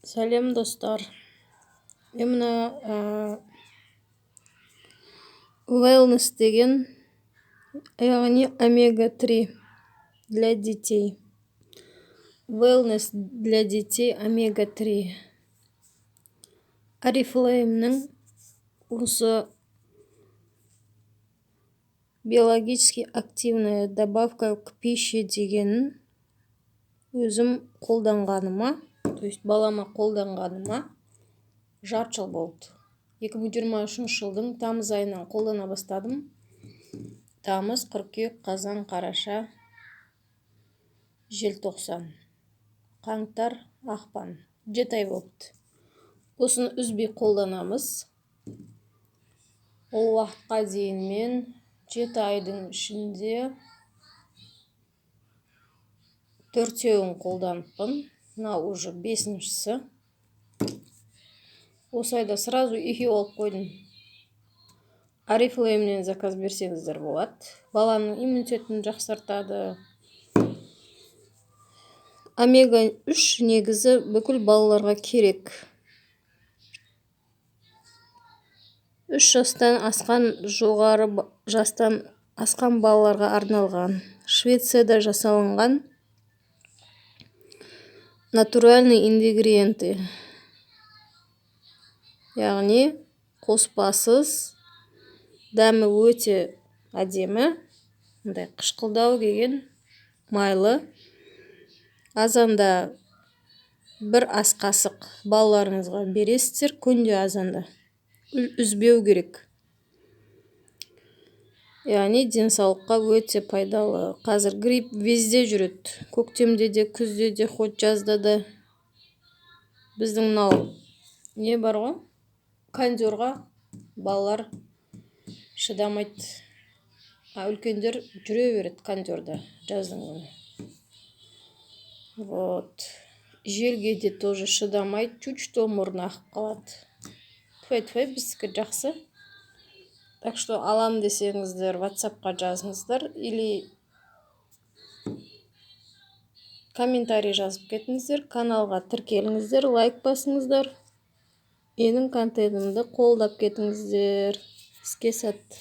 Сәлем, достар! Мен мына Wellness деген, яғни омега 3 для детей, Wellness для детей омега 3, Орифлеймнің осы биологически активная добавка к пище дегенін өзім қолданғаныма, то есть балама қолданғаныма жарты жыл болды. 2023 жылдың тамыз айынан қолдана бастадым. Тамыз, қыркүйек, қазан, қараша, желтоқсан, қаңтар, ақпан, 7 ай болыпты. Осыны үзбей қолданамыз. Ол уақытқа дейін мен 7 айдың ішінде төртеуін қолданыппын. Мынау уже бесіншісі. Осы айда сразу екеу алып қойдым. Орифлеймнен заказ берсеңіздер болады. Баланың иммунитетін жақсартады. Омега 3 негізі бүкіл балаларға керек. 3 жастан асқан, жоғары жастан асқан балаларға арналған. Швецияда жасалынған, натуральный ингредиенты, яғни қоспасыз. Дәмі өте әдемі, мындай қышқылдау келген, майлы. Азанда бір ас қасық балаларыңызға бересіздер. Күнде азанда үзбеу керек. Яғни денсаулыққа өте пайдалы. Қазір грипп везде жүреді, көктемде де, күзде де, хоть жазда да. Біздің мынау не бар ғой, кондерға балалар шыдамайды, а үлкендер жүре береді кондерда жаздың күні. Вот желге де тоже шыдамайды, чуть что мұрны ағып қалады. Тфәй, тфәй, біздікі жақсы. Так что алам десеңіздер, Ватсапқа жазыңыздар или комментарий жазып кетіңіздер. Каналға тіркеліңіздер, лайк басыңыздар, менің контентімді қолдап кетіңіздер. Іске сәт!